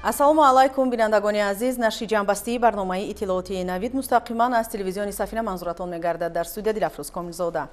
Ассалому алайкум, бинандагони азиз. Нашри ҷамъбастии барномаи иттилоотии Навид мустақиман аз телевизиони Сафина манзуратон мегардад. Дар студия Дилафрӯз Комилзода.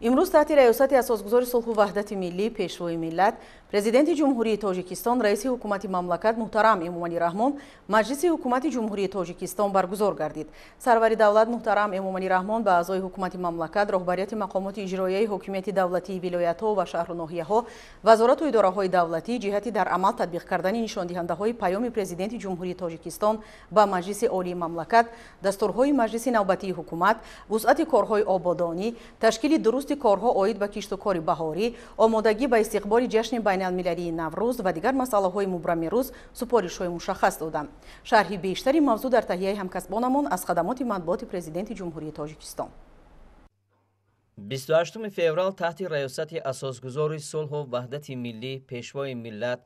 Имрӯз таҳти раёсати асосгузори сулҳу ваҳдати миллӣ, пешвои миллат, Президенти Ҷумҳурии Тоҷикистон, раиси ҳукумати мамлакат муҳтарам Эмомалӣ Раҳмон Маҷлиси ҳукумати Ҷумҳурии Тоҷикистон баргузор гардид. Сарвари давлат муҳтарам Эмомалӣ Раҳмон ба аъзои ҳукумати мамлакат, роҳбарияти мақомоти иҷроияи ҳокимияти давлатии вилоятҳо ва шаҳру ноҳияҳо, вазорату идораҳои давлатӣ ҷиҳати дар амал татбиқ кардани нишондиҳандаҳои паёми Президенти Ҷумҳурии Тоҷикистон ба Маҷлиси Олии мамлакат, дастурҳои Маҷлиси навбатии ҳукумат, вусъати корҳои ободонӣ, ташкили дурусти корҳо оид ба кишту кори баҳорӣ, омодагӣ ба истиқболи ҷашни байналмилалии Наврӯз ва дигар масъалаҳои мубрами рӯз супоришҳои мушаххас доданд. Шарҳи бештари мавзӯъ дар таҳияи ҳамкасбонамон аз хадамоти матбуоти Президенти Ҷумҳурии Тоҷикистон. 28 феврал таҳти раёсати асосгузори сулҳу ваҳдати миллӣ, пешвои миллат,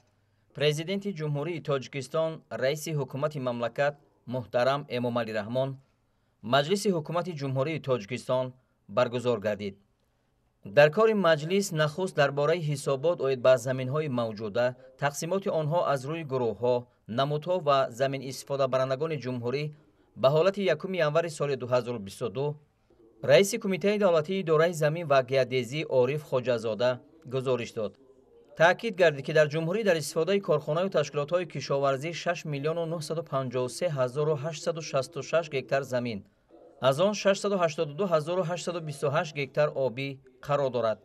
Президенти Ҷумҳурии Тоҷикистон, раиси ҳукумати мамлакат муҳтарам Эмомалӣ Раҳмон Маҷлиси ҳукумати Ҷумҳурии Тоҷикистон баргузор гардид. Дар кори маҷлис нахуст дар бораи ҳисобот оид ба заминҳои мавҷуда, тақсимоти онҳо аз рӯи гурӯҳҳо, намудҳо ва заминистифодабарандагони ҷумҳурӣ ба ҳолати 1 январи соли 2022 раиси Кумитаи давлатии идораи замин ва геодезӣ Ориф Хоҷазода гузориш дод. Таъкид гардид, ки дар ҷумҳурӣ дар истифодаи корхонаю ташкилотҳои кишоварзӣ 6 953 866 гектар замин, аз он 682 828 гектар обӣ қарор дорад.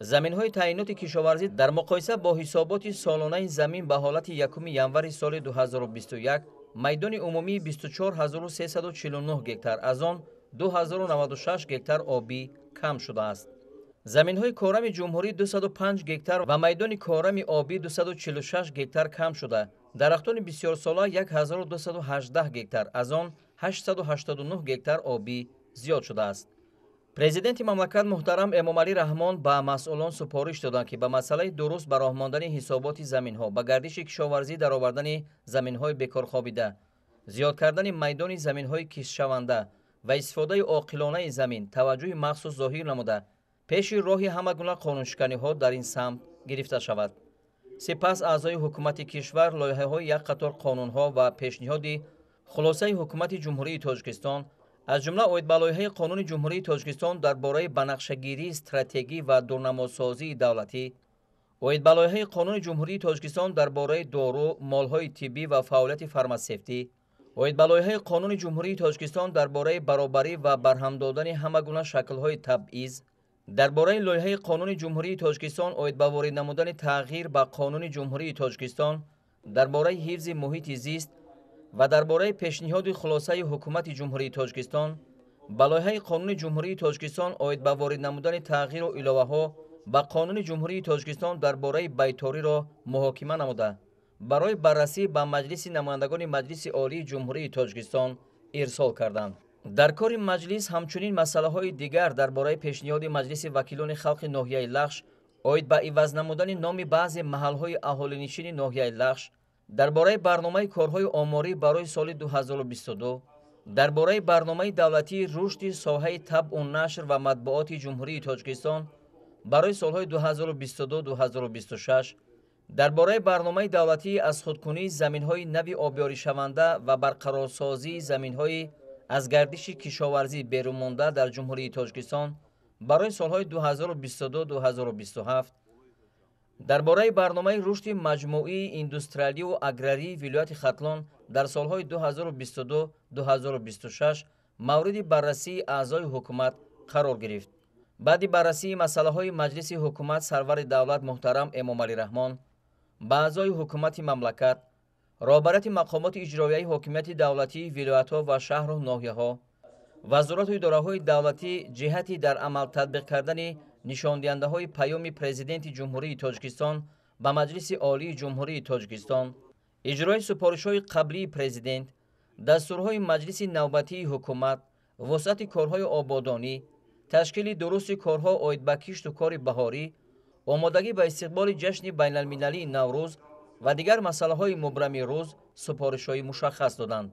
Заминҳои таъиноти кишоварзӣ дар муқоиса бо ҳисоботи солонаи замин ба ҳолати 1 январи соли 2021 майдони умумии 24349 гектар, аз он 2096 гектар обӣ кам шудааст. Заминҳои корами ҷумҳурӣ 205 гектар ва майдони корами обӣ 246 гектар кам шуда, дарахтони бисёрсола 1218 гектар, аз он 889 гектар обӣ зиёд шудааст. Президенти мамлакат муҳтарам Эмомалӣ Раҳмон ба масъулон супориш доданд, ки ба масъалаи дуруст ба роҳ мондани ҳисоботи заминҳо, ба гардиши кишоварзӣ даровардани заминҳои бекорхобида, зиёд кардани майдони заминҳои киштшаванда ва истифодаи оқилонаи замин таваҷҷӯҳи махсус зоҳир намуда, пеши роҳи ҳама гуна қонуншиканиҳо дар ин самт гирифта шавад. Сипас аъзои ҳукумати кишвар лоиҳаҳои як қатор қонунҳо ва пешниҳоди хулосаи ҳукумати Ҷумҳурии Тоҷикистон, аз ҷумла оид ба лоиҳаи қонуни Ҷумҳурии Тоҷикистон дар бораи банақшагирии стратегӣ ва дурнамосозии давлатӣ, оид ба лоиҳаи қонуни Ҷумҳурии Тоҷикистон дар бораи дору, молҳои тиббӣ ва фаъолияти фармасевтӣ, оид ба лоиҳаи қонуни Ҷумҳурии Тоҷикистон дар бораи баробарӣ ва барҳам додани ҳама гуна шаклҳои табъиз, дар бораи лоиҳаи қонуни Ҷумҳурии Тоҷикистон оид ба ворид намудани тағйир ба қонуни Ҷумҳурии Тоҷикистон дар бораи ҳифзи муҳити зист ва дар бораи пешниҳоди хулосаи ҳукумати Ҷумҳурии Тоҷикистон ба лоиҳаи қонуни Ҷумҳурии Тоҷикистон оид ба ворид намудани тағйиру иловаҳо ба қонуни Ҷумҳурии Тоҷикистон дар бораи байториро муҳокима намуда, барои баррасӣ ба Маҷлиси намояндагони Маҷлиси Олии Ҷумҳурии Тоҷикистон ирсол карданд. Дар кори маҷлис ҳамчунин масъалаҳои дигар дар бораи пешниҳоди Маҷлиси вакилони халқи ноҳияи Лахш оид ба иваз намудани номи баъзе маҳалҳои аҳолинишини ноҳияи Лахш, дар бораи барномаи корҳои оморӣ барои соли 2022, дар бораи барномаи давлатии рушди соҳаи табъу нашр ва матбуоти Ҷумҳурии Тоҷикистон барои солҳои 2022-2026, дар бораи барномаи давлатии аз худкунии заминҳои нави обёришаванда ва барқарорсозии заминҳои аз гардиши кишоварзӣ берунмонда дар Ҷумҳурии Тоҷикистон барои солҳои 2022-2027, дар бораи барномаи рушди маҷмӯии индустриалию аграрии вилояти Хатлон дар солҳои 2022-2026 мавриди баррасии аъзои ҳукумат қарор гирифт. Баъди баррасии масъалаҳои Маҷлиси ҳукумат сарвари давлат муҳтарам Эмомалӣ Раҳмон ба аъзои ҳукумати мамлакат, роҳбарияти мақомоти иҷроияи ҳокимияти давлатии вилоятҳо ва шаҳру ноҳияҳо, вазорату идораҳои давлатӣ ҷиҳати дар амал татбиқ кардани нишондиҳандаҳои паёми Президенти Ҷумҳурии Тоҷикистон ба Маҷлиси Олии Ҷумҳурии Тоҷикистон, иҷрои супоришҳои қаблии президент, дастурҳои Маҷлиси навбатии ҳукумат, вусъати корҳои ободонӣ, ташкили дурусти корҳо оид ба кишту кори баҳорӣ, омодагӣ ба истиқболи ҷашни байналмилалии Наврӯз ва дигар масъалаҳои мубрами рӯз супоришҳои мушаххас доданд.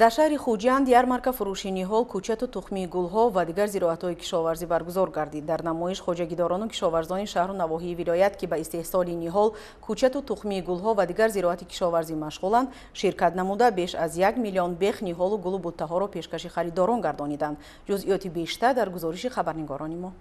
Дар шаҳри Хуҷанд ярмарка фурӯши ниҳол, кӯчату тухмии гулҳо ва дигар зироатҳои кишоварзӣ баргузор гардид. Дар намоиш хоҷагидорону кишоварзони шаҳру навоҳии вилоят, ки ба истеҳсоли ниҳол, кӯчату тухмии гулҳо ва дигар зироати кишоварзӣ машғуланд, ширкат намуда беш аз 1 миллион бех ниҳолу гулу буттаҳоро пешкаши харидорон гардониданд. Ҷузъиёти бештар дар гузориши хабарнигорони мо.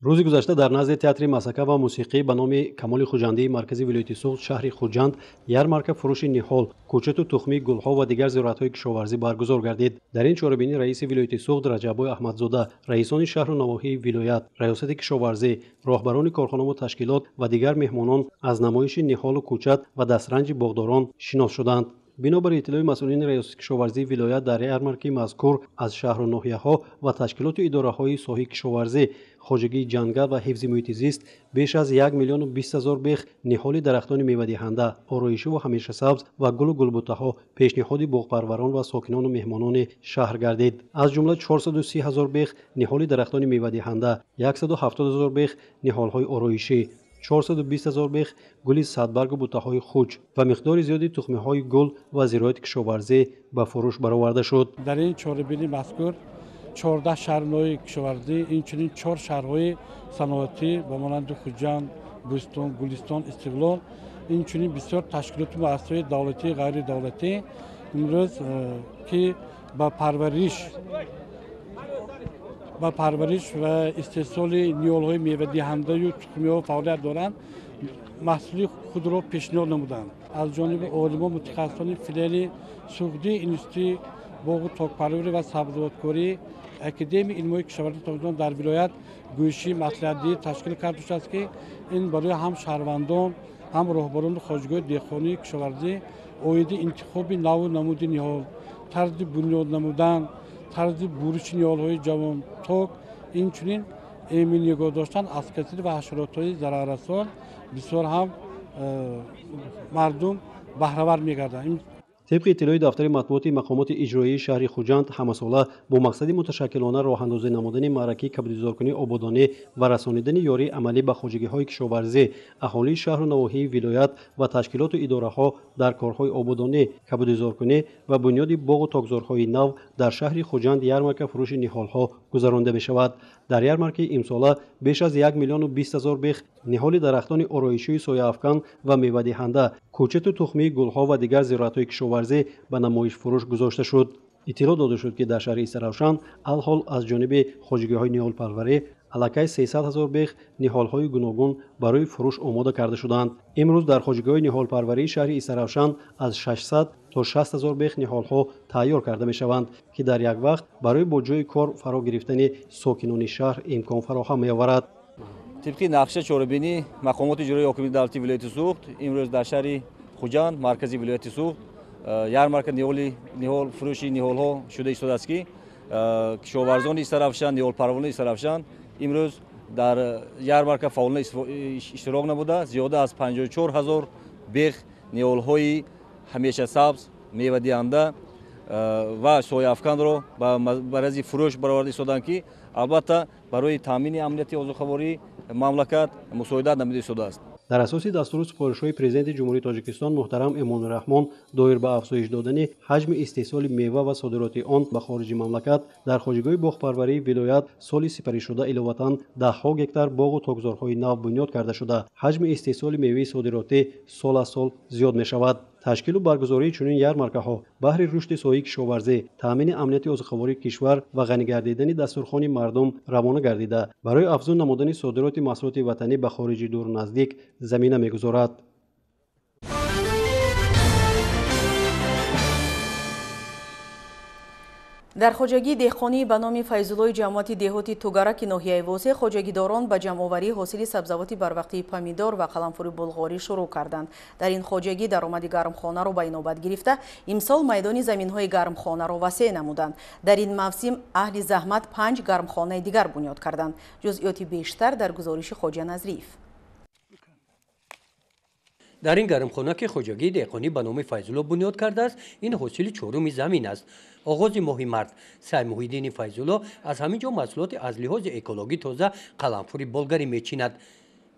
Рӯзи гузашта дар назди театри масака ва мусиқӣ ба номи Камоли Хуҷандии маркази вилояти Суғд шаҳри Хуҷанд ярмарка фурӯши ниҳол, кӯчату тухмии гулҳо ва дигар зироатҳои кишоварзӣ баргузор гардид. Дар ин чорабинӣ раиси вилояти Суғд Раҷаббой Аҳмадзода, раисони шаҳру навоҳии вилоят, раёсати кишоварзӣ, роҳбарони корхонаву ташкилот ва дигар меҳмонон аз намоиши ниҳолу кӯчат ва дастранҷи боғдорон шинос шуданд. Бинобар иттилои масъулини раёсати кишоварзии вилоят, дар ярмаркаи мазкур аз шаҳру ноҳияҳо ва ташкилоту идораҳои соҳаи кишоварзӣ, хоҷагии ҷангал ва ҳифзи муҳити зист беш аз 1 миллиону 20 ҳазор бех ниҳоли дарахтони мевадиҳанда, ороишӣ ва ҳамешасабз ва гулу гулбуттаҳо пешниҳоди боғпарварон ва сокинону меҳмонони шаҳр гардид. Аз ҷумла 430 ҳазор бех ниҳоли дарахтони мевадиҳанда, 170 ҳазор бех ниҳолҳои ороишӣ, 420 ҳазор бех гули садбаргу буттаҳои хуч ва миқдори зиёди тухмиҳои гул ва зироати кишоварзӣ ба фурӯш бароварда шуд. Дар ин чорабинии мазкур 14 шаҳрҳои кишоварзӣ, инчунин 4 шаҳрҳои саноатӣ ба монанди Хуҷанд, Бӯстон, Гулистон, Истиқлол, инчунин бисёр ташкилоту муассисаҳои давлатӣ, ғайридавлатӣ имрӯз ки ба парвариш ва истеҳсоли ниҳолҳои мевадиҳандаю тухмиҳо фаъолият доранд, маҳсули худро пешниҳод намуданд. Аз ҷониби олимон мутахассисони филиали Суғдии институти боғу токпарварӣ ва сабзавоткорӣ Академияи илмҳои кишоварзии Тоҷикистон дар вилоят гӯйиши маслиҳатдиҳӣ ташкил карда шудааст, ки ин барои ҳам шаҳрвандон, ҳам роҳбарони хоҷагиҳои деҳқонии кишоварзӣ оиди интихоби наву намуди ниҳол, тарзи бунёд намудан, тарзи буриши ниҳолҳои ҷавон ток, инчунин эмин нигоҳ доштан аз касалӣ ва ҳашаротҳои зараррасон бисёр ҳам мардум баҳравар мегарданд. Тибқи иттилои дафтари матбуоти мақомоти иҷроии шаҳри Хуҷанд, ҳамасола бо мақсади муташаккилона роҳандозӣ намудани маъракаи кабудизоркунии ободонӣ ва расонидани ёрии амалӣ ба хоҷагиҳои кишоварзӣ, аҳолии шаҳру навоҳии вилоят ва ташкилоту идораҳо дар корҳои ободонӣ, кабудизоркунӣ ва бунёди боғу токзорҳои нав дар шаҳри Хуҷанд ярмарка фурӯши ниҳолҳо гузаронда мешавад. Дар ярмаркаи имсола беш аз 1 миллиону 20 ҳазор бех ниҳоли дарахтони ороишии сояафкан ва мевадиҳанда, кӯчату тухмии гулҳо ва дигар зироатҳои кишоварзӣ ба намоиш фурӯш гузошта шуд. Иттилоъ дода шуд, ки дар шаҳри Истаравшан алҳол аз ҷониби хоҷагиҳои ниҳолпарварӣ аллакай 300 ҳазор бех ниҳолҳои гуногун барои фурӯш омода карда шуданд. Имрӯз дар хоҷагиҳои ниҳолпарварии шаҳри Истаравшан аз 600 то 60 ҳазор бех ниҳолҳо тайёр карда мешаванд, ки дар як вақт барои бо ҷойи кор фаро гирифтани сокинони шаҳр имкон фароҳам меоварад. Тибқи нақша чорабинӣ мақомоти иҷроии ҳокимияти давлатии вилояти Суғд имрӯз дар шаҳри Хуҷанд, маркази вилояти Суғд, ярмарка ниҳол фурӯши ниҳолҳо шуда истодааст, ки кишоварзони Истаравшан, ниҳолпарварони Истаравшан имрӯз дар ярмарка фаъолона иштирок намуда, зиёда аз 54 ҳазор бех ниҳолҳои ҳамешасабз, мевадиҳанда ва сояафканро ба маррази фурӯш бароварда истоданд, ки албатта барои таъмини амнияти озуқавории мамлакат мусоидат намуда истодааст. Дар асоси дастуру супоришҳои Президенти Ҷумҳурии Тоҷикистон муҳтарам Эмомалӣ Раҳмон доир ба афзоиш додани ҳаҷми истеҳсоли мева ва содироти он ба хориҷи мамлакат, дар хоҷагиҳои боғпарварии вилоят соли сипаришуда иловатан даҳҳо гектар боғу токзорҳои нав бунёд карда шуда, ҳаҷми истеҳсоли меваи содиротӣ сол аз сол зиёд мешавад. Ташкилу баргузории чунин ярмаркаҳо баҳри рушди соҳаи кишоварзӣ, таъмини амнияти озуқавории кишвар ва ғанӣ гардидани дастурхони мардум равона гардида, барои афзун намудани содироти маҳсулоти ватанӣ ба хориҷи дуру наздик замина мегузорад. Дар хоҷагии деҳқонӣ ба номи Файзуллои ҷамоати деҳоти Тугараки ноҳияи Восеъ хоҷагидорон ба ҷамъоварии ҳосили сабзавоти барвақтии помидор ва қаламфури булғорӣ шурӯъ карданд. Дар ин хоҷагӣ даромади гармхонаро ба инобат гирифта, имсол майдони заминҳои гармхонаро васеъ намуданд. Дар ин мавсим аҳли заҳмат 5 гармхонаи дигар бунёд карданд. Ҷузъиёти бештар дар гузориши Хоҷа Назриев. Дар ин гармхона, ки хоҷагии деҳқонӣ ба номи Файзулло бунёд кардааст, ин ҳосили чоруми замин аст. Оғози моҳи март Саймуҳиддини Файзулло аз ҳамин ҷо маҳсулоти аз лиҳози экологӣ тоза қаламфури болгарӣ мечинад.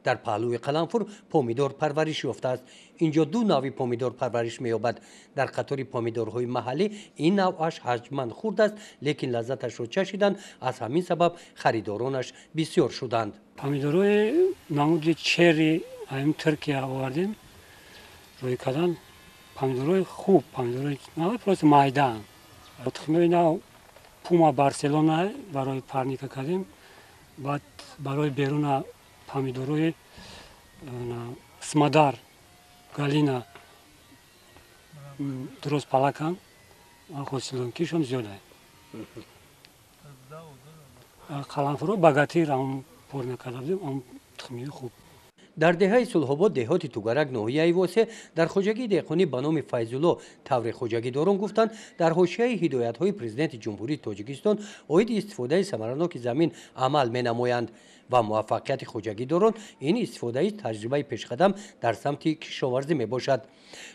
Дар паҳлӯи қаламфур помидор парвариш ёфтааст. Инҷо ду навъи помидор парвариш меёбад. Дар қатори помидорҳои маҳаллӣ ин навъаш ҳаҷман хурд аст, лекин лаззаташро чашиданд, аз ҳамин сабаб харидоронаш бисёр шуданд. Помидорҳои намуди черри ҳамин Туркия овардем, рӯй кардан. Помидорҳои хуб, помидорҳои просто майдаанд. Тухмиҳои нав Пума Барселона барои парника кардем, баъд барои беруна помидорҳои Смадар, Галина дуруст палакан, ҳосилнокишон зиёд аст. Қаламфуро Багатир ҳам пор накарда будем, ҳам тухмиҳои хуб. Дар деҳаи Сулҳобод, деҳоти Тугарак, ноҳияи Восе, дар хоҷагии деҳқонӣ ба номи Файзулло тавре хоҷагидорон гуфтанд, дар ҳошияи ҳидоятҳои Президенти Ҷумҳурии Тоҷикистон оиди истифодаи самараноки замин амал менамоянд ва муваффақияти хоҷагидорон ин истифодаи таҷрибаи пешқадам дар самти кишоварзӣ мебошад.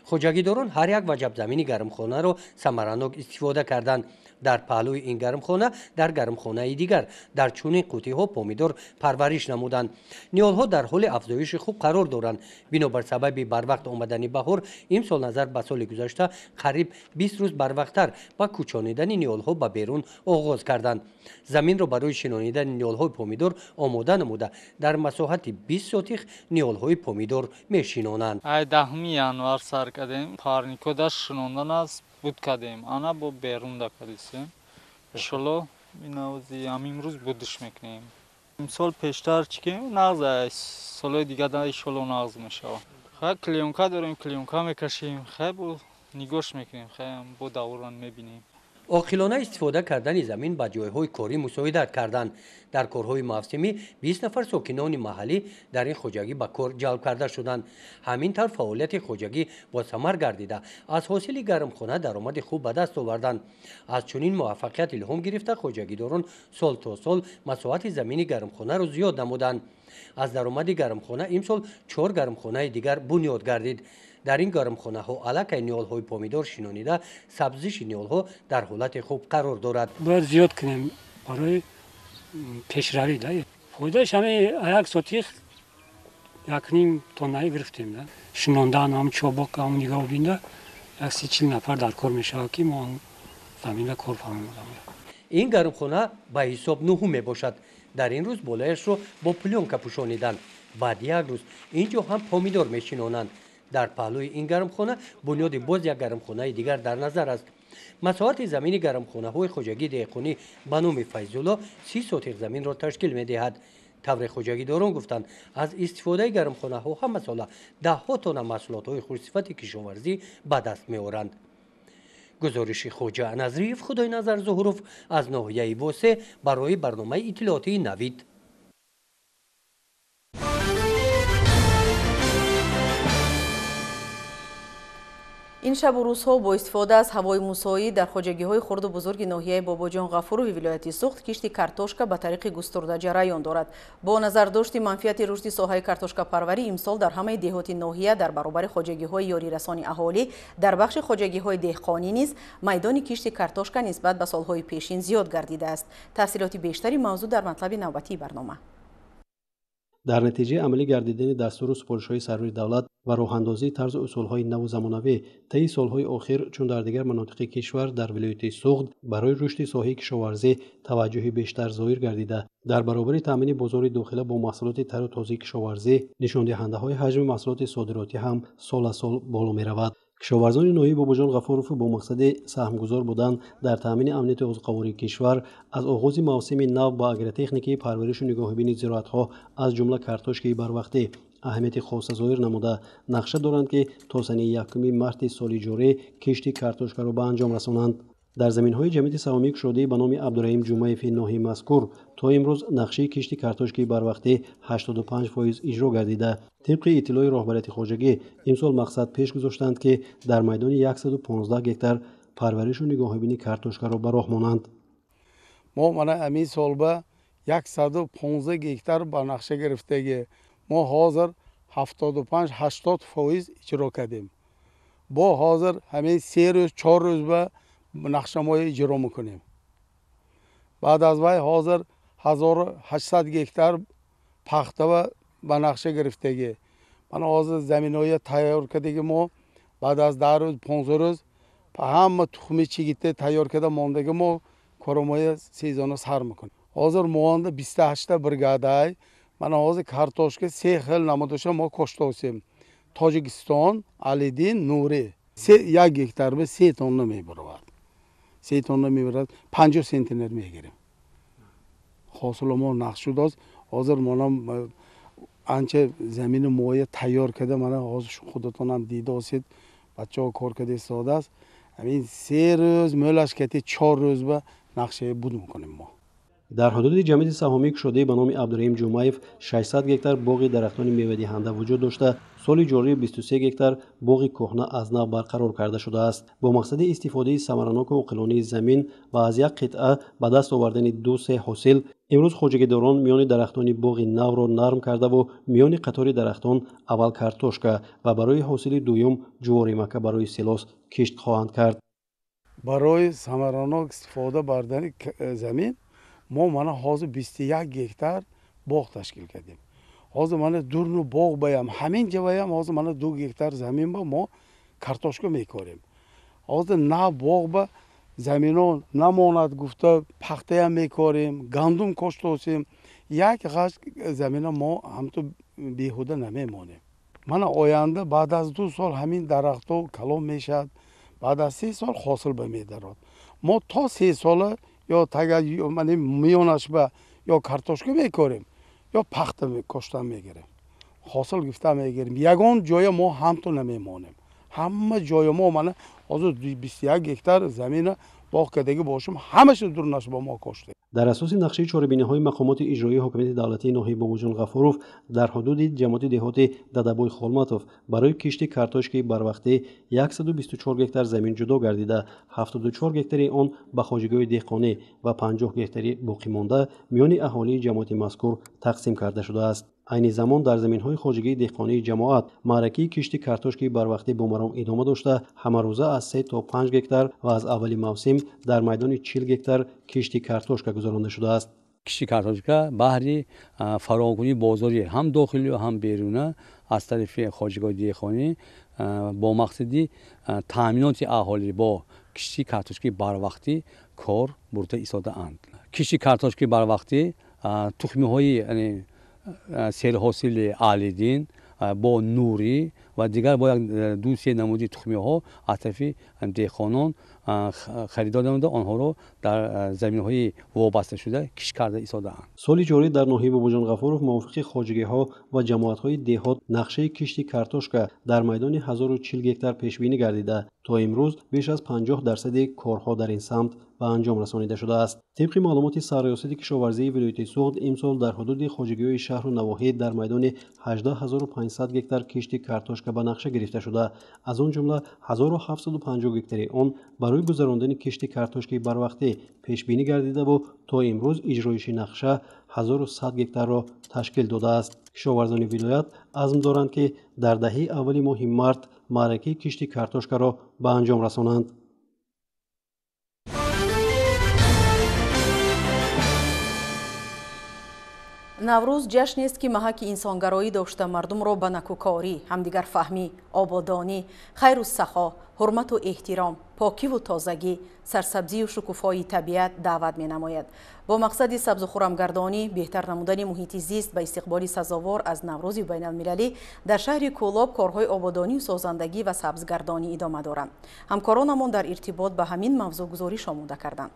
Хоҷагидорон ҳар як ваҷаб замини гармхонаро самаранок истифода карданд. Дар паҳлӯи ин гармхона дар гармхонаи дигар дар чунин қутиҳо помидор парвариш намуданд. Ниҳолҳо дар ҳоли афзоиши хуб қарор доранд. Бинобар сабаби барвақт омадани баҳор имсол назар ба соли гузашта қариб 20 рӯз барвақттар ба кӯчонидани ниҳолҳо ба берун оғоз карданд. Заминро барои шинонидани ниҳолҳои помидор омода намуда дар масоҳати 20 сотих ниҳолҳои помидор мешинонанд. Ай 10 январ сар кардем, парникода шинондан аст буд кардем, ана бо берун дакадисем. Иншолло инавзи ҳамин рӯз будиш мекунем. Имсол пештар чӣ ки нағз аст, солҳои дигар иншолло нағз мешавад. Хай клеёнка дорем, клеёнка мекашем, хай бо нигоҳш мекунем, хай бо даврон мебинем. Оқилона истифода кардани замин ба ҷойҳои корӣ мусоидат карданд. Дар корҳои мавсимӣ 20 нафар сокинони маҳаллӣ дар ин хоҷагӣ ба кор ҷалб карда шуданд. Ҳамин тавр фаъолияти хоҷагӣ босамар гардида, аз ҳосили гармхона даромади хуб ба даст оварданд. Аз чунин муваффақият илҳом гирифта хоҷагидорон сол то сол масоҳати замини гармхонаро зиёд намуданд. Аз даромади гармхона имсол 4 гармхонаи дигар бунёд гардид. Дар ин гармхонаҳо аллакай ниҳолҳои помидор шинонида, сабзиши ниҳолҳо дар ҳолати хуб қарор дорад. Бояд зиёд кунем барои пешравӣ. Фоидааш ҳамин як сотих 1.5 тоннаи гирифтем. Шинондан, ҳам чобоқ, ҳам нигоҳубинда 140 нафар дар кор мешавад, ки мо заминда кор фаҳмем. Ин гармхона ба ҳисоб нуҳум мебошад. Дар ин рӯз болояшро бо плёнка пӯшониданд. Баъд як рӯз ин ҷо ҳам помидор мешинонанд. Дар паҳлӯи ин гармхона бунёди боз як гармхонаи дигар дар назар аст. Масоҳати замини гармхонаҳои хоҷагии деҳқонӣ ба номи Файзулло 30 сотих заминро ташкил медиҳад. Тавре хоҷагидорон гуфтанд, аз истифодаи гармхонаҳо ҳамасола даҳҳо тонна маҳсулотҳои хушсифати кишоварзӣ ба даст меоранд. Гузориши Хоҷа Назриев, Худойназар Зуҳуров аз ноҳияи Восе барои барномаи иттилоотии Навид. Ин шабу рӯзҳо бо истифода аз ҳавои мусоид дар хоҷагиҳои хурду бузурги ноҳияи Бобоҷон Ғафурови вилояти Суғд кишти картошка ба тариқи густурда ҷараён дорад. Бо назардошти манфиати рушди соҳаи картошкапарварӣ имсол дар ҳамаи деҳоти ноҳия дар баробари хоҷагиҳои ёрирасони аҳолӣ дар бахши хоҷагиҳои деҳқонӣ низ майдони кишти картошка нисбат ба солҳои пешин зиёд гардидааст. Тафсилоти бештари мавзӯъ дар матлаби навбатии барнома. Дар натиҷаи амалӣ гардидани дастуру супоришҳои сарвари давлат ва роҳандозии тарзу усулҳои наву замонавӣ таи солҳои охир, чун дар дигар манотиқи кишвар, дар вилояти Суғд барои рушди соҳаи кишоварзӣ таваҷҷӯҳи бештар зоҳир гардида, дар баробари таъмини бозори дохила бо маҳсулоти тару тозаи кишоварзӣ, нишондиҳандаҳои ҳаҷми маҳсулоти содиротӣ ҳам сол аз сол боло меравад. Кишоварзони ноҳияи Бобоҷон Ғафуров бо мақсади саҳмгузор будан дар таъмини амнияти озуқавории кишвар аз оғози мавсими нав ба агротехникаи парваришу нигоҳубини зироатҳо аз ҷумла картошкаи барвақтӣ аҳамияти хоса зоҳир намуда, нақша доранд, ки то санаи 1 марти соли ҷорӣ кишти картошкаро ба анҷом расонанд. Дар заминҳои ҷамъияти саҳомии кушодаи ба номи Абдураҳим Ҷумаеви ноҳияи мазкур то имрӯз нақшаи кишти картошкаи барвақтӣ 85% иҷро гардида. Тибқи иттилои роҳбарияти хоҷагӣ имсол мақсад пеш гузоштанд, ки дар майдони 115 гектар парваришу нигоҳубини картошкаро ба роҳ монанд. Мо мана ҳамин сол ба 115 гектар ба нақша гирифтагӣ. Мо ҳозир 75-80% иҷро кардем. Бо ҳозир ҳамин 3 рӯз 4 рӯз ба нақшамоя иҷро мекунем. Баъд аз вай ҳозир 1800 гектар пахта ва ба нақша гирифтагӣ. Мана ҳозир заминҳоя тайёр кардагӣ мо, баъд аз 10 рӯз 15 рӯз ҳама тухми чигитта тайёр карда мондагӣ мо коромоя сезона сар мекунем. Ҳозир моонда 28 та бригадай. Мана ҳозир картошка се хел намудоша мо коштосем. Тоҷикистон, Алидин, Нури. 1 гектар ба 3 тонна мебаровад. 3 тонна мебарад, 50 сентнер мегирем. Ҳосили мо нақш шудааст. Ҳозир монам анча замини моя тайёр карда, мана ҳозир худатонам дида осед, бачаҳо кор карда истодааст. Ҳамин 3 рӯз мӯлаш кати 4 рӯз ба нақшаи буд мекунем мо. Дар ҳудуди ҷамъияти саҳомии кушодаи ба номи Абдураҳим Ҷумаев 600 гектар боғи дарахтони мевадиҳанда вуҷуд дошта, соли ҷорӣ 23 гектар боғи кӯҳна аз нав барқарор карда шудааст. Бо мақсади истифодаи самараноку оқилонии замин ва аз як қитъа ба даст овардани 2-3 ҳосил, имрӯз хоҷагидорон миёни дарахтони боғи навро нарм кардаву миёни қатори дарахтон аввал картошка ва барои ҳосили дуюм ҷуворимакка барои силос кишт хоҳанд кард. Барои самаранок истифода бардани замин мо мана ҳозир 21 гектар боғ ташкил кардем. Ҳозир мана дурну боғ баям, ҳамин ҷаваям ҳозир мана 2 гектар замин ба мо картошка мекорем. Ҳозир нав боғ ба замино намонад гуфта пахтаям мекорем, гандум коштосем. Як ғашт замина мо ҳамту беҳуда намемонем. Мана оянда баъд аз 2 сол ҳамин дарахтҳо калон мешавад, баъд аз 3 сол ҳосил ба медарод. Мо то 3 сола ё тага миёнаш ба ё картошка мекорем, ё пахта коштан мегирем, ҳосил гирифта мегирем. Ягон ҷоя мо ҳамту намемонем. Ҳама ҷоя мо мана ҳозир 21 гектар замина боғ кардагӣ бошем, ҳамаша дурнаш ба мо коштем. Дар асоси нақшаи чорабиниҳои мақомоти иҷроии ҳокимияти давлатии ноҳияи Бобоҷон Ғафуров дар ҳудуди ҷамоати деҳоти Дадабой Холматов барои кишти картошкаи барвақтӣ 124 гектар замин ҷудо гардида, 74 гектари он ба хоҷагиҳои деҳқонӣ ва 50 гектари боқимонда миёни аҳолии ҷамоати мазкур тақсим карда шудааст. Айни замон дар заминҳои хоҷагии деҳқонии ҷамоат маъракаи кишти картошкаи барвақтӣ бо маром идома дошта, ҳамарӯза аз 3 то 5 гектар ва аз аввали мавсим дар майдони 40 гектар кишти картошка гузаронда шудааст. Кишти картошка баҳри фароҳамкунии бозори ҳам дохилӣ ва ҳам беруна аз тарафи хоҷагиҳои деҳқонӣ бо мақсади таъминоти аҳолӣ бо кишти картошкаи барвақтӣ кор бурда истодаанд. Кишти картошкаи барвақтӣ тухмиҳои серҳосили Алидин бо Нурӣ ва дигар бо як 2-3 намуди тухмиҳо аз тарафи деҳқонон харидор намуда, онҳоро дар заминҳои вобасташуда кишт карда истодаанд. Соли ҷорӣ дар ноҳияи Бобоҷон Ғафуров мувофиқи хоҷагиҳо ва ҷамоатҳои деҳот нақшаи кишти картошка дар майдони 1040 гектар пешбинӣ гардида, то имрӯз беш аз 50% корҳо дар ин самт ба анҷом расонида шудааст. Тибқи маълумоти Сарриёсати кишоварзии вилояти Суғд, имсол дар ҳудуди хоҷагиҳои шаҳру навоҳӣ дар майдони 18500 гектар кишти картошка ба нақша гирифта шуда, аз он ҷумла 1750 гектари он барои гузарондани кишти картошкаи барвақтӣ пешбинӣ гардидаву то имрӯз иҷроиши нақша 1100 гектарро ташкил додааст. Кишоварзони вилоят азм доранд, ки дар даҳаи аввали моҳи март маъракаи кишти картошкаро ба анҷом расонанд. Наврӯз ҷашнест, ки маҳаки инсонгароӣ дошта мардумро ба накӯкорӣ, ҳамдигарфаҳмӣ, ободонӣ, хайру сахо, ҳурмату эҳтиром, покиву тозагӣ, сарсабзию шукуфоии табиат даъват менамояд. Бо мақсади сабзу хурамгардонӣ, беҳтар намудани муҳити зист ба истиқболи сазовор аз Наврӯзи байналмилалӣ дар шаҳри Кӯлоб корҳои ободонию созандагӣ ва сабзгардонӣ идома доранд. Ҳамкоронамон дар иртибот ба ҳамин мавзӯъ гузориш омода карданд.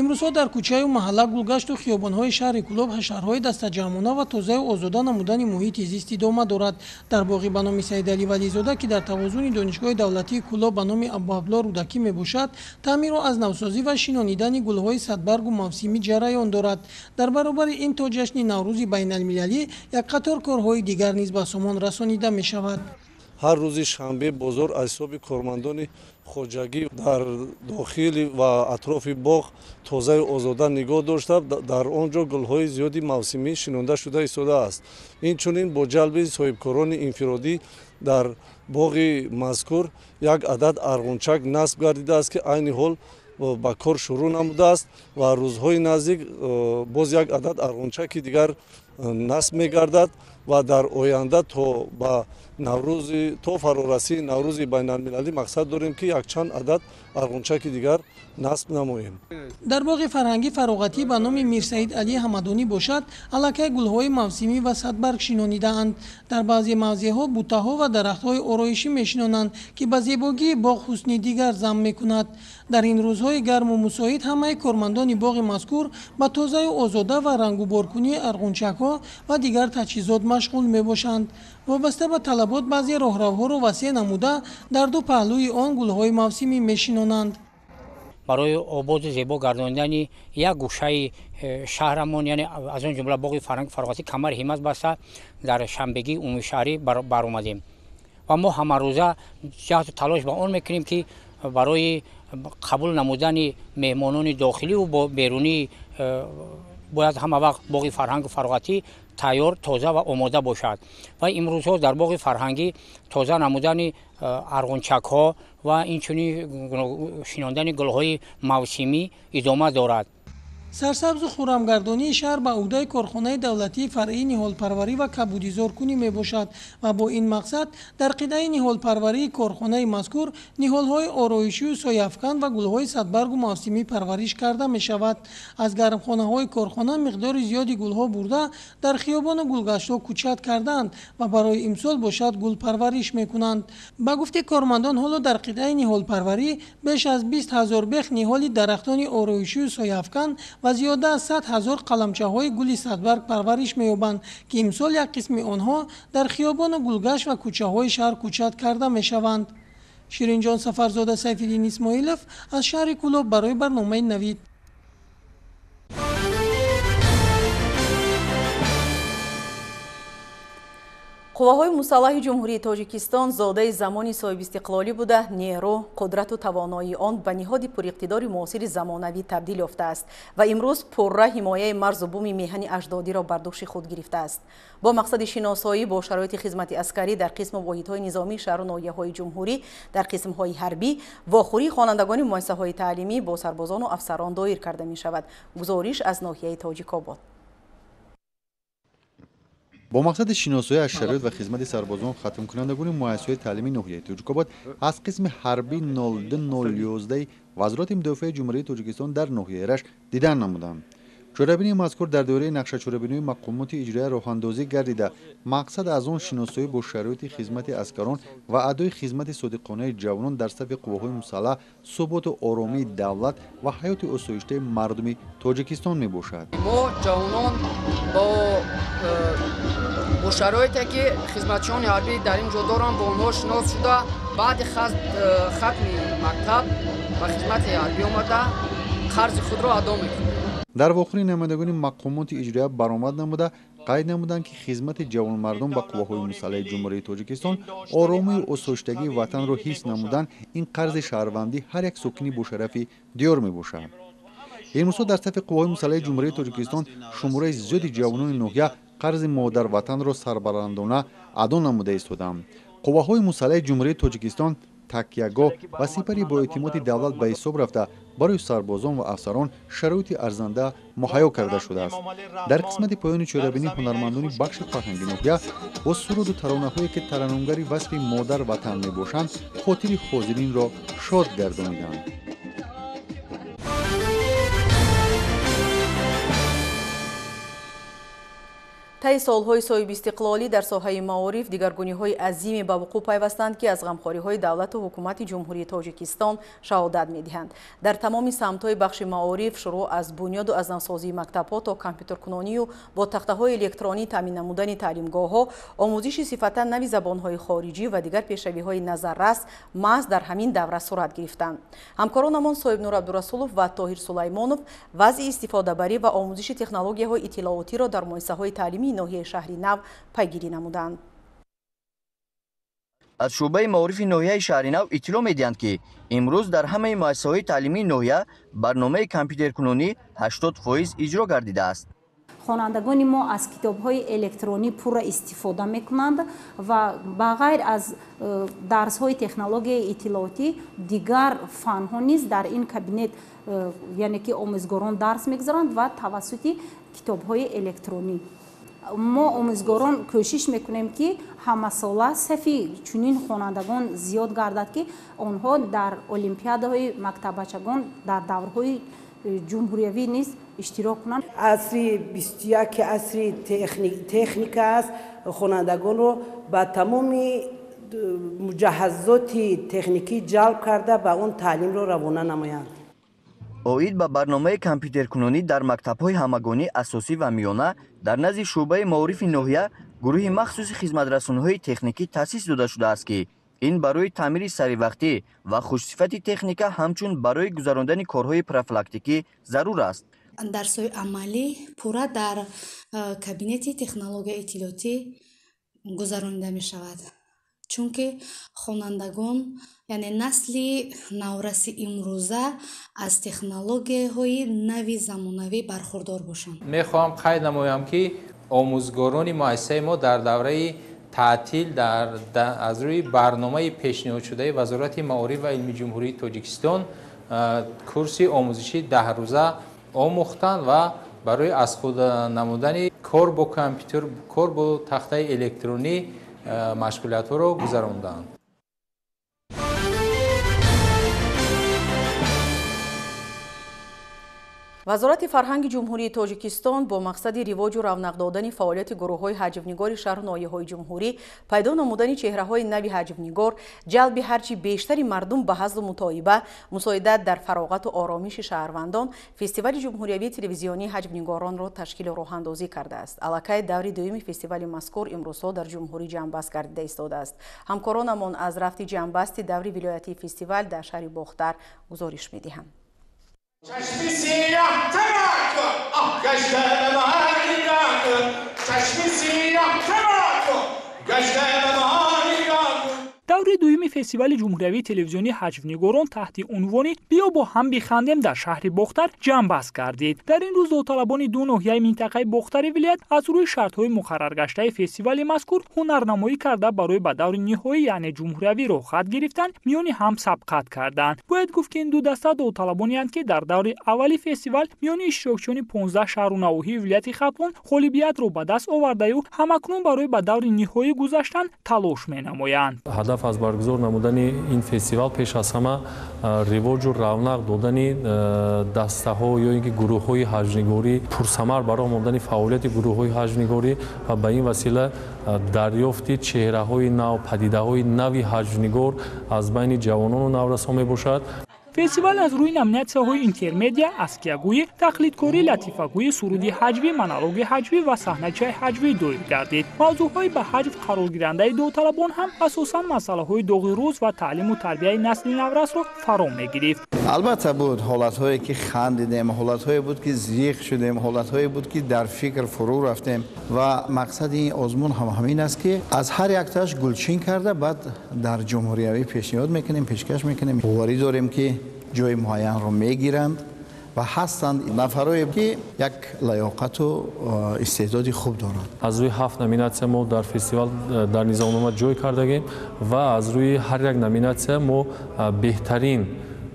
Имрӯзҳо дар кӯчаю маҳалла, гулгашту хиёбонҳои шаҳри Кӯлоб ҳашарҳои дастаҷамъона ва тозаю озода намудани муҳити зист идома дорад. Дар боғи ба номи Саидалӣ Вализода, ки дар тавозуни Донишгоҳи давлатии Кӯлоб ба номи Абуабдулло Рӯдакӣ мебошад, таъмиру аз навсозӣ ва шинонидани гулҳои садбаргу мавсимӣ ҷараён дорад. Дар баробари ин то ҷашни Наврӯзи байналмилалӣ як қатор корҳои дигар низ ба сомон расонида мешавад. Ҳар рӯзи шанбе бозор аз ҳисоби кормандони хоҷагӣ дар дохили ва атрофи боғ тозаю озода нигоҳ дошта, дар он ҷо гулҳои зиёди мавсимӣ шинонда шуда истодааст. Инчунин бо ҷалби соҳибкорони инфиродӣ дар боғи мазкур як адад арғунчак насб гардидааст, ки айни ҳол ба кор шурӯъ намудааст ва рӯзҳои наздик боз як адад арғунчаки дигар насб мегардад ва дар оянда то ба Наврӯзи то фарорасии Наврӯзи байналмилалӣ мақсад дорем, ки якчанд адад арғунчаки дигар насб намоем. Дар боғи фарҳангӣ фароғатӣ ба номи Мирсаид Алӣ Ҳамадонӣ бошад, аллакай гулҳои мавсимӣ ва садбарг шинонидаанд. Дар баъзе мавзеъҳо бутаҳо ва дарахтҳои ороишӣ мешинонанд, ки ба зебогии боғ ҳусни дигар зам мекунад. Дар ин рӯзҳои гарму мусоид ҳамаи кормандони боғи мазкур ба тозаю озода ва рангуборкунии арғунчакҳо ва дигар таҷҳизот машғул мебошанд. Вобаста ба талабот баъзе роҳравҳоро васеъ намуда, дар ду паҳлӯи он гулҳои мавсимӣ мешинонанд. Барои ободу зебо гардондани як гӯшаи шаҳрамон, яъне аз он ҷумла боғи фарҳанги фароғатӣ, камари ҳиммат баста дар шанбегии умумишаҳрӣ баромадем ва мо ҳамарӯза ҷаҳду талош ба он мекунем, ки барои қабул намудани меҳмонони дохиливу берунӣ бояд ҳама вақт боғи фарҳангу фароғатӣ тайёр, тоза ва омода бошад. Ва имрӯзҳо дар боғи фарҳангӣ тоза намудани арғунчакҳо ва инчунин шинондани гулҳои мавсимӣ идома дорад. Сарсабзу хуррамгардонии шаҳр ба ӯҳдаи корхонаи давлатии фаръии ниҳолпарварӣ ва кабудизоркунӣ мебошад ва бо ин мақсад дар қитъаи ниҳолпарварии корхонаи мазкур ниҳолҳои ороишию сояафкан ва гулҳои садбаргу мавсимӣ парвариш карда мешавад. Аз гармхонаҳои корхона миқдори зиёди гулҳо бурда дар хиёбону гулгаштҳо кӯчат кардаанд ва барои имсол бошад гул парвариш мекунанд. Ба гуфти кормандон, ҳоло дар қитъаи ниҳолпарварӣ беш аз 20 ҳазор бех ниҳоли дарахтони ороишию сояафкан ва зиёда аз 100 ҳазор қаламчаҳои гули садбарг парвариш меёбанд, ки имсол як қисми онҳо дар хиёбону гулгашт ва кӯчаҳои шаҳр кӯчат карда мешаванд. Ширинҷон Сафарзода, Сайфиддин Исмоилов аз шаҳри Кӯлоб барои барномаи Навид. Қувваҳои мусаллаҳи Ҷумҳурии Тоҷикистон зодаи замони соҳибистиқлолӣ буда, нерӯ, қудрату тавоноии он ба ниҳоди пуриқтидори муосири замонавӣ табдил ёфтааст ва имрӯз пурра ҳимояи марзу буми меҳани аҷдодиро бар дӯши худ гирифтааст. Бо мақсади шиносоӣ бо шароити хизмати аскарӣ дар қисму воҳидҳои низомии шаҳру ноҳияҳои ҷумҳурӣ, дар қисмҳои ҳарбӣ вохӯрии хонандагони муассисаҳои таълимӣ бо сарбозону афсарон доир карда мешавад. Гузориш аз ноҳияи Тоҷикобод. Бо мақсади шиносоӣ аз шароит ва хизмати сарбозон, хатмкунандагони муассисаҳои таълимии ноҳияи Тоҷикобод аз қисми ҳарбӣ 0201 Вазорати мудофиаи Ҷумҳурии Тоҷикистон дар ноҳияи Рашт дидан намуданд. Чорабинии мазкур дар доираи нақшачорабиниҳои мақомоти иҷроия роҳандозӣ гардида, мақсад аз он шиносоӣ бо шароити хизмати аскарон ва адои хизмати содиқонаи ҷавонон дар сафи қувваҳои мусаллаҳ, суботу оромии давлат ва ҳаёти осоиштаи мардуми Тоҷикистон мебошад. Мо ҷавонон бо шароите ки хизматчиёни ҳарбӣ дар ин ҷо доранд, бо онҳо шинос шуда, баъди хатми мактаб ба хизмати ҳарбӣ омада қарзи худро адо мекунем. Дар вохӯрии намояндагони мақомоти иҷроия баромад намуда, қайд намуданд, ки хизмати ҷавонмардон ба қувваҳои мусаллаҳи Ҷумҳурии Тоҷикистон, оромию осоиштагии ватанро ҳифз намудан ин қарзи шаҳрвандӣ ҳар як сокини бошарафи диёр мебошад. Имрӯзҳо дар сафи қувваҳои мусаллаҳи Ҷумҳурии Тоҷикистон шумораи зиёди ҷавонони ноҳия қарзи модарватанро сарбаландона адо намуда истодаанд. Қувваҳои мусаллаҳи Ҷумҳурии Тоҷикистон такягоҳ ва сипари боэътимоди давлат ба ҳисоб рафта, барои сарбозон ва афсарон шароити арзанда муҳайё карда шудааст. Дар қисмати поёни чорабинӣ ҳунармандони бахши фарҳанги ноҳия бо суруду таронаҳое, ки тараннумгари васфи модар ватан мебошанд, хотири ҳозиринро шод гардониданд. Таи солҳои соҳибистиқлолӣ дар соҳаи маориф дигаргуниҳои азиме ба вуқӯъ пайвастанд, ки аз ғамхориҳои давлату ҳукумати Ҷумҳурии Тоҷикистон шаҳодат медиҳанд. Дар тамоми самтҳои бахши маориф, шурӯъ аз бунёду аз навсозии мактабҳо то компютеркунонию бо тахтаҳои электронӣ таъмин намудани таълимгоҳҳо, омӯзиши сифатан нави забонҳои хориҷӣ ва дигар пешравиҳои назаррас маҳз дар ҳамин давра сурат гирифтанд. Ҳамкоронамон Соҳибнур Абдурасулов ва Тоҳир Сулаймонов вазъи истифодабарӣ ва омӯзиши технологияҳои иттилоотиро дар муассисаҳои таълимии ноҳияи Шаҳри Нав пайгирӣ намуданд. Аз шӯъбаи маорифи ноҳияи Шаҳри Нав иттилоъ медиҳанд, ки имрӯз дар ҳамаи муассисаҳои таълимии ноҳия барномаи компютеркунонӣ 80% иҷро гардидааст. Хонандагони мо аз китобҳои электронӣ пурра истифода мекунанд ва ба ғайр аз дарсҳои технологияи иттилоотӣ дигар фанҳо низ дар ин кабинет, яъне ки омӯзгорон дарс мегузаранд ва тавассути китобҳои электронӣ. Мо омӯзгорон кӯшиш мекунем, ки ҳамасола сафи чунин хонандагон зиёд гардад, ки онҳо дар олимпиадаҳои мактаббачагон дар даврҳои ҷумҳуриявӣ низ иштирок кунанд. Асри 21 ки асри техника аст, хонандагонро ба тамоми муҷаҳазоти техникӣ ҷалб карда, ба он таълимро равона намоянд. Оид ба барномаи компютеркунонӣ дар мактабҳои ҳамагонӣ асосӣ ва миёна дар назди шӯъбаи маорифи ноҳия гурӯҳи махсуси хизматрасониҳои техникӣ таъсис дода шудааст, ки ин барои таъмири саривақтӣ ва хушсифати техника, ҳамчун барои гузарондани корҳои профилактикӣ зарур аст. Дарсҳои амалӣ пурра дар кабинети технологияи иттилоотӣ гузаронида мешавад, чунки хонандагон, яъне насли навраси имрӯза, аз технологияҳои нави замонавӣ бархурдор бошанд. Мехоҳам қайд намоям, ки омӯзгорони муассисаи мо дар давраи таътил аз рӯи барномаи пешниҳодшудаи Вазорати маориф ва илми Ҷумҳурии Тоҷикистон курси омӯзиши 10 рӯза омӯхтанд ва барои аз худ намудани кор бо компютер, кор бо тахтаи электронӣ машғулиятҳоро гузаронданд. Вазорати фарҳанги Ҷумҳурии Тоҷикистон бо мақсади ривоҷу равнақ додани фаъолияти гурӯҳҳои ҳаҷвнигори шаҳру ноҳияҳои ҷумҳурӣ, пайдо намудани чеҳраҳои нави ҳаҷвнигор, ҷалби ҳарчи бештари мардум ба ҳазлу мутоиба, мусоидат дар фароғату оромиши шаҳрвандон фестивали ҷумҳуриявии телевизионии ҳаҷвнигоронро ташкилу роҳандозӣ кардааст. Аллакай даври дуюми фестивали мазкур имрӯзҳо дар ҷумҳурӣ ҷамъбаст гардида истодааст. Ҳамкоронамон аз рафти ҷамъбасти даври вилоятии фестивал дар шаҳри Бохтар гузориш медиҳанд. Чашми сиёҳ тамоку, оҳ, гашта ба ман нигоҳ кун. Чашми сиёҳ тамоку, гашта ба ман нигоҳ кун. Даври дуюми фестивали ҷумҳуриявии телевизионии ҳаҷвнигорон таҳти унвони «Биё бо ҳам бихандем» дар шаҳри Бохтар ҷамъбаст гардид. Дар ин рӯз довталабони ду ноҳияи минтақаи Бохтари вилоят аз рӯи шартҳои муқарраргаштаи фестивали мазкур ҳунарнамоӣ карда, барои ба даври ниҳоӣ, яъне ҷумҳуриявӣ роҳхат гирифтан, миёни ҳам сабқат карданд. Бояд гуфт, ки ин ду даста довталабонеанд, ки дар даври аввали фестивал миёни иштирокчиёни 15 шаҳру навоҳии вилояти Хатлон ғолибиятро ба даст овардаю ҳамакнун барои ба даври ниҳоӣ гузаштан талош менамоянд. Ҳадаф аз баргузор намудани ин фестивал пеш аз ҳама ривоҷу равнақ додани дастаҳо ё ин ки гурӯҳҳои ҳаҷвнигорӣ, пурсамар ба роҳ мондани фаъолияти гурӯҳҳои ҳаҷвнигорӣ ва ба ин васила дарёфти чеҳраҳои нав, падидаҳои нави ҳаҷвнигор аз байни ҷавонону наврасон мебошад. Фестивал аз рӯи номинатсияҳои интермедия, аскиягӯӣ, тақлидкорӣ, латифагӯӣ, суруди ҳаҷвӣ, монологи ҳаҷвӣ ва саҳначаи ҳаҷвӣ доир гардид. Мавзӯъҳои ба ҳаҷв қароргирандаи довталабон ҳам асосан масъалаҳои доғи рӯз ва таълиму тарбияи насли наврасро фаро мегирифт. Албатта, буд ҳолатҳое, ки хандидем, ҳолатҳое буд, ки зиқ шудем, ҳолатҳое буд, ки дар фикр фурӯ рафтем, ва мақсади ин озмун ҳам ҳамин аст, ки аз ҳар якташ гулчин карда, баъд дар ҷумҳуриявӣ пешниҳод мекунем, пешкаш мекунем. Боварӣ дорем, ки ҷои муайянро мегиранд ва ҳастанд нафарое, ки як лаёқату истеъдоди хуб доранд. Аз рӯи ҳафт номинатсия мо дар фестивал дар низомнома ҷой кардагем ва аз рӯи ҳар як номинатсия мо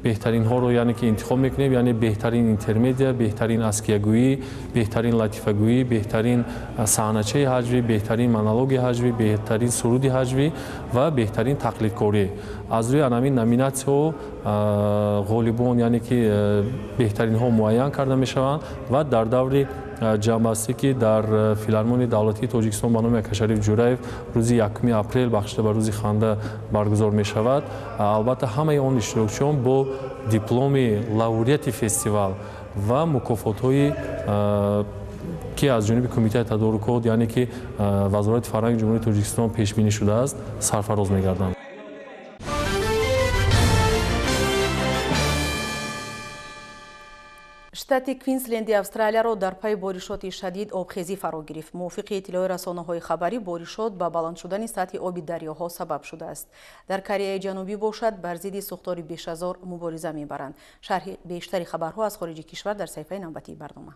беҳтаринҳоро, яъне ки интихоб мекунем, яъне беҳтарин интермедия, беҳтарин аскиягӯӣ, беҳтарин латифагӯӣ, беҳтарин саҳначаи ҳаҷвӣ, беҳтарин монологи ҳаҷвӣ, беҳтарин суруди ҳаҷвӣ ва беҳтарин тақлидкорӣ. Аз рӯи анамин номинатсияҳо ғолибон, яъне ки беҳтаринҳо муайян карда мешаванд ва дар даври ҷамъбастӣ, ки дар Филармонияи давлатии Тоҷикистон ба номи Акашариф Ҷураев рӯзи 1 апрел бахшида ба рӯзи ханда баргузор мешавад, албатта, ҳамаи он иштирокчиён бо дипломи лауреати фестивал ва мукофотҳои, ки аз ҷониби Кумитаи тадорукот, яъне ки Вазорати фарҳанги Ҷумҳурии Тоҷикистон пешбинӣ шудааст, сарфароз мегарданд. Штати Квинсленди Австралияро дар пайи боришоти шадид обхезӣ фаро гирифт. Мувофиқи иттилои расонаҳои хабарӣ, боришот ба баланд шудани сатҳи оби дарёҳо сабаб шудааст. Дар Кореяи Ҷанубӣ бошад, бар зидди сӯхтори бешазор мубориза мебаранд. Шарҳи бештари хабарҳо аз хориҷи кишвар дар саҳифаи навбатии барнома.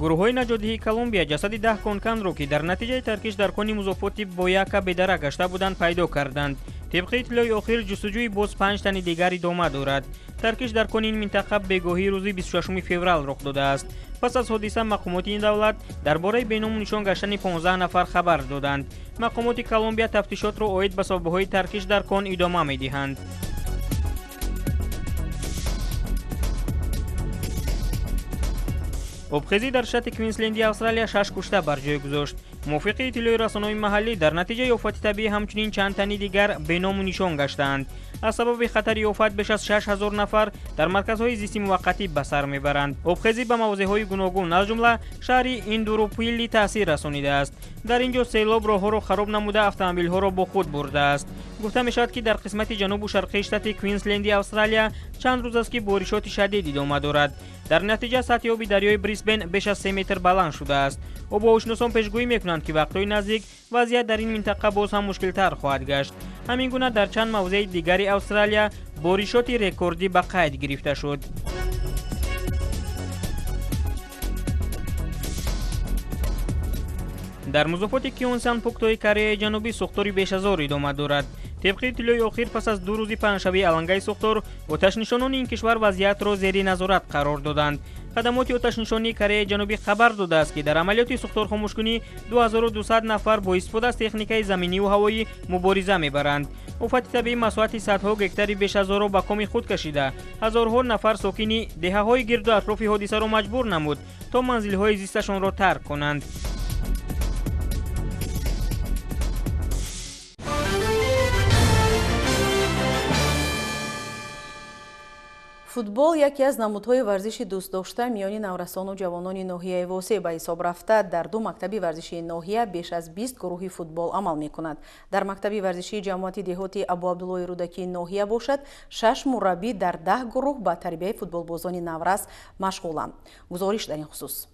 Гурӯҳҳои наҷотдиҳии Колумбия ҷасади 10 конканро, ки дар натиҷаи таркиш дар кони музофоти Бояка бедарак гашта буданд, пайдо карданд. Тибқи иттилои охир, ҷустуҷӯи боз 5 тани дигар идома дорад. Таркиш дар кони ин минтақа бегоҳии рӯзи 26 феврал рух додааст. Пас аз ҳодиса мақомоти ин давлат дар бораи беному нишон гаштани 15 нафар хабар доданд. Мақомоти Колумбия тафтишотро оид ба сабабҳои таркиш дар кон идома медиҳанд. Обхезӣ дар штати Квинсленди Австралия 6 кушта бар ҷой гузошт. Мувофиқи иттилои расонаҳои маҳаллӣ, дар натиҷаи офати табиӣ ҳамчунин чанд тани дигар беному нишон гаштаанд. Аз сабаби хатари офат беш аз 6000 нафар дар марказҳои зисти муваққатӣ ба сар мебаранд. Обхезӣ ба мавзеъҳои гуногун, аз ҷумла шаҳри Индурупилли таъсир расонидааст. Дар ин ҷо селоб роҳҳоро хароб намуда, автомобилҳоро бо худ бурдааст. Гуфта мешавад, ки дар қисмати ҷанубу шарқии штати Квинсленди Австралия чанд рӯз аст, ки боришоти шадид идома дорад. Дар натиҷа сатҳи оби дарёи Брисбен беш аз 3 метр баланд шудааст. Обуҳавошиносон пешгӯӣ мекунанд, ки вақтҳои наздик вазъият дар ин минтақа боз ҳам мушкилтар хоҳад гашт. Ҳамин гуна дар чанд мавзеи дигари Австралия боришоти рекордӣ ба қайд гирифта шуд. Дар музофоти Кёнсан Пуктои Кореяи Ҷанубӣ сӯхтори бешазор идома дорад. Тибқи иттилои охир, пас аз 2 рӯзи паҳншавии алангаи сӯхтор, оташнишонони ин кишвар вазъиятро зери назорат қарор доданд. Хадамоти оташнишонии Кореяи Ҷанубӣ хабар додааст, ки дар амалиёти сӯхторхомӯшкунӣ 2200 нафар бо истифода аз техникаи заминиву ҳавоӣ мубориза мебаранд. Офати табиӣ масоҳати садҳо гектари бешазорро ба коми худ кашида, ҳазорҳо нафар сокини деҳаҳои гирду атрофи ҳодисаро маҷбур намуд, то манзилҳои зисташонро тарк кунанд. Футбол яке аз намудҳои варзиши дӯстдошта миёни наврасону ҷавонони ноҳияи Восеъ ба ҳисоб рафта, дар ду мактаби варзишии ноҳия беш аз 20 гурӯҳи футбол амал мекунад. Дар мактаби варзишии ҷамоати деҳоти Абуабдуллои Рӯдакии ноҳия бошад, 6 мураббӣ дар 10 гурӯҳ ба тарбияи футболбозони наврас машғуланд. Гузориш дар ин хусус.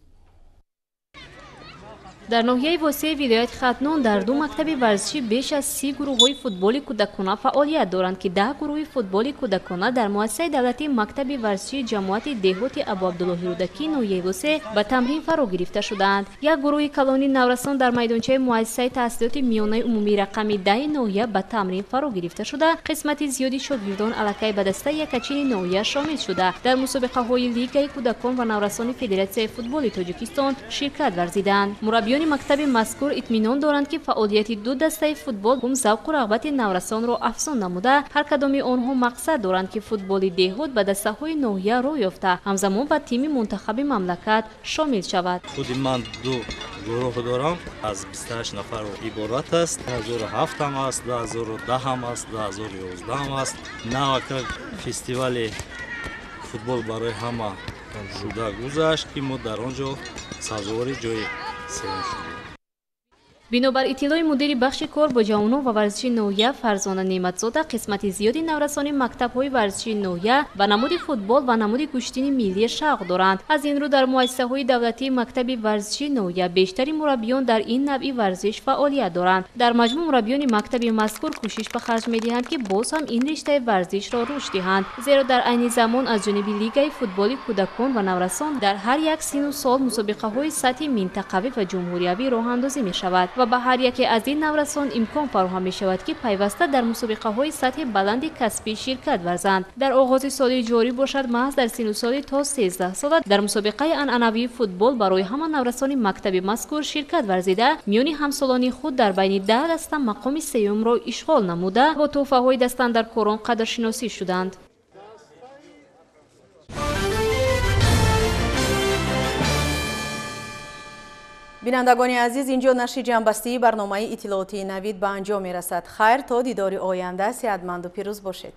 Дар ноҳияи Восеъи вилояти Хатлон дар ду мактаби варзишӣ беш аз 30 гурӯҳҳои футболи кӯдакона фаъолият доранд, ки 10 гурӯҳи футболи кӯдакона дар муассисаи давлатии мактаби варзишии ҷамоати деҳоти Абуабдуллоҳи Рӯдакии ноҳияи Восеъ ба тамрин фаро гирифта шудаанд. Як гурӯҳи калони наврасон дар майдончаи муассисаи таҳсилоти миёнаи умумии рақами 10 ноҳия ба тамрин фаро гирифта шуда, қисмати зиёди шогирдон аллакай ба дастаи якачини ноҳия шомил шуда, дар мусобиқаҳои Лигаи кӯдакон ва наврасони Федератсияи футболи Тоҷикистон ширкат варзиданд. Мураббиёни мактаби мазкур итминон доранд, ки фаъолияти ду дастаи футбол гум завқу рағбати наврасонро афзун намуда, ҳар кадоми онҳо мақсад доранд, ки футболи деҳот ба дастаҳои ноҳия роҳ ёфта, ҳамзамон ба тими мунтахаби мамлакат шомил шавад. Худи ман ду гурӯҳ дорам, аз 28 нафар иборат аст. 2007 ҳам аст, 2010 ҳам аст, 2011 ҳам аст. Навака фестивали футбол барои ҳама шуда гузашт, ки мо дар он ҷо сазовори ҷои сеюм шудем. Бинобар иттилои мудири бахши кор бо ҷавонон ва варзиши ноҳия Фарзона Неъматзода, қисмати зиёди наврасони мактабҳои варзишии ноҳия ба намуди футбол ва намуди гӯштини миллӣ шавқ доранд. Аз ин рӯ дар муассисаҳои давлатии мактаби варзишии ноҳия бештари мураббиён дар ин навъи варзиш фаъолият доранд. Дар маҷмӯъ мураббиёни мактаби мазкур кӯшиш ба харҷ медиҳанд, ки боз ҳам ин риштаи варзишро рушд диҳанд, зеро дар айни замон аз ҷониби Лигаи футболи кӯдакон ва наврасон дар ҳар як сину сол мусобиқаҳои сатҳи минтақавӣ ва ҷумҳуриявӣ роҳандозӣ мешавад ва ба ҳар яке аз ин наврасон имкон фароҳам мешавад, ки пайваста дар мусобиқаҳои сатҳи баланди касбӣ ширкат варзанд. Дар оғози соли ҷорӣ бошад, маҳз дар сину соли то 13 сола дар мусобиқаи анъанавии футбол барои ҳама наврасони мактаби мазкур ширкат варзида, миёни ҳамсолони худ дар байни 10 даста мақоми сеюмро ишғол намуда, бо тӯҳфаҳои дастандаркорон қадршиносӣ шуданд. Бинандагони азиз, инҷо нашри ҷамъбастии барномаи иттилоотии Навид ба анҷом мерасад. Хайр, то дидори оянда сеҳатманду пирӯз бошед.